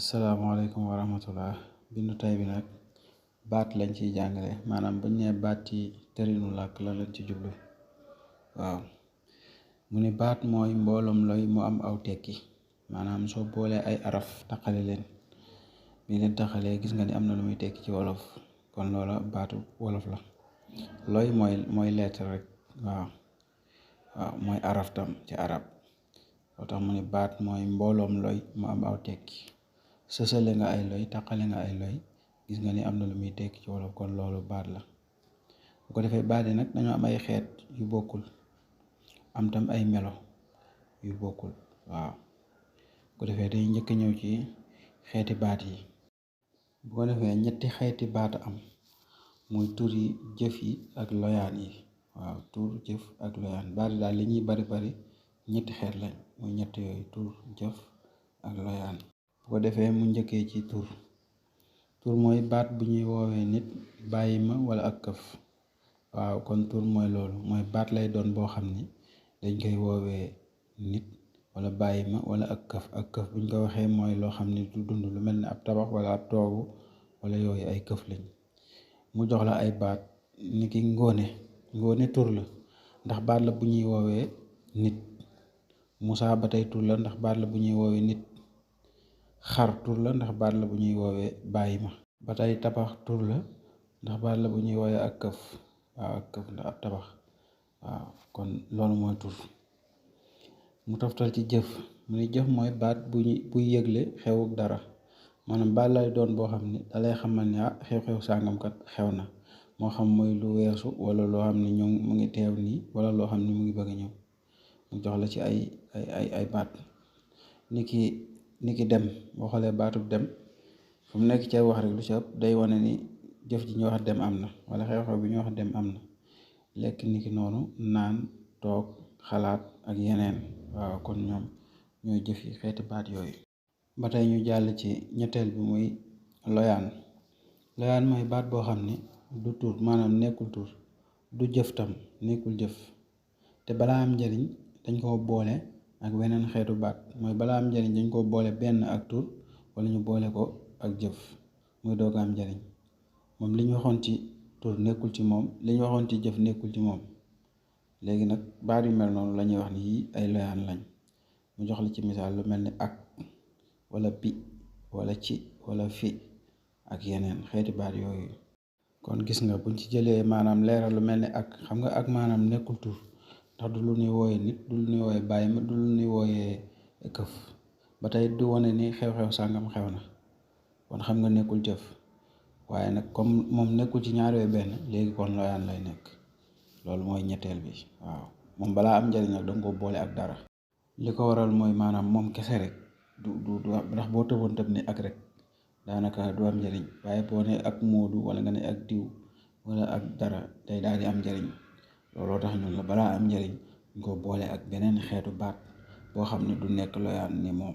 asalaamaaleykum wa rahmatullah. Bindu tay bi nag baat lañ ciy jàngale, maanaam buñ nee baat ci tërinu làkk la lañ ci jublu. waaw mu ne baat mooy mbooloom looy mu am aw tekki, maanaam soo boolee ay araf taqale leen, bi leen taqalee gis nga ni am na lu muy tekki ci wolof, kon loola baatu wolof la. looy mooy lettre rek. waaw mooy araf tam ci arab. loo tax mu ne baat mooy mbooloom looy mu am aw tekki. sësale nga ay loy taqale nga ay loy, gis nga ni am na lu muy tekki ci wolof, kon loolu baat la. bu ko defee baat yi nag dañoo am ay xeet yu bokkul, am tam ay melo yu bokkul. waaw bu ko defee day njëkk ñëw ci xeeti baat yi. bu ko defee ñetti xeeti baat am, muy tur yi, jëf yi ak loyaan yi. waaw tur, jëf ak loyaan. baat yi daal li ñuy bari bari ñetti xeet lañ, muy ñett yooyu: tur, jëf ak loyaan. bu ko defee mu njëkkee ci tur. tur mooy baat bu ñuy woowee nit, bàyyi ma wala ak këf. waaw kon tur mooy loolu, mooy baat lay doon boo xam ni dañ koy woowee nit wala bàyyi ma wala ak këf. ak këf buñ ko waxee mooy loo xam ni du dund, lu mel ni ab tabax wala ab toogu wala yooyu ay këf lañ. mu jox la ay baat ni ki ngóone. ngóone tur la ndax baat la bu ñuy woowee nit. Musaa ba tey tur la ndax baat la bu ñuy woowee nit. xar tur la ndax baat la bu ñuy woowee bàyyi ma. ba tey tabax tur la ndax baat la bu ñuy woowee ak këf. waaw ak këf ndax ab tabax. waaw kon loolu mooy tur. mu toftal ci jëf. mu ni jëf mooy baat buy yëgle xewuk dara, maanaam baat lay doon boo xam ni dalay xamal ne xew-xew sàngamkat xew na, moo xam muy lu weesu wala loo xam ne mu ngi teew nii wala loo xam ne mu ngi bëgg a ñëw. mu jox la ci ay baat ni ki dem. boo xoolee baatub dem fu mu nekk ci wax rek lu ci ëpp day wane ni jëf ji ñu wax dem am na, wala xew-xew bi ñu wax dem am na. lekk ni ki noonu, naan, toog, xalaat ak yeneen. waaw kon ñoom ñooy jëf yi, xeeti baat yooyu. ba tey ñu jàll ci ñetteel bi muy loyaan. loyaan mooy baat boo xam ni du tur, maanaam nekkul tur, du jëf tam, nekkul jëf, te balaa am njariñ dañ koo boole ak weneen xeetu baat. mooy balaa am njariñ dañ koo boole benn ak tur wala ñu boole ko ak jëf, muy doog am njariñ. moom li ñu waxoon ci tur nekkul ci moom, li ñu waxoon ci jëf nekkul ci moom. léegi nag baat yu mel noonu la ñuy wax ni yii ay loyaan lañ. mu jox la ci misaal lu mel ni ak wala bi wala ci wala fi ak yeneen xeeti baat yooyu. kon gis nga buñ ci jëlee maanaam leeral lu mel ni ak, xam nga ak maanaam nekkul tur, ndax du lu ñuy wooyee nit, du lu ñuy wooyee bàyyi ma, du lu ñuy wooyee këf. ba tey du wane ni xew-xew sàngam xew na, kon xam nga nekkul jëf. waaye nag comme moom nekkul ci ñaar yooyu benn, léegi kon loyaan lay nekk. loolu mooy ñetteel bi. waaw moom balaa am njariñ nag danga ko boole ak dara. li ko waral mooy maanaam moom kese rek du ndax boo tëboon tëb ne ak rek daanaka du am njariñ, waaye boo ne ak moodu wala nga ne ak diw wala ak dara day daal di am njariñ. looloo tax ñun la balaa am njariñ ñu ko boole ak beneen xeetu baat boo xam ne du nekk loyaan ni moom.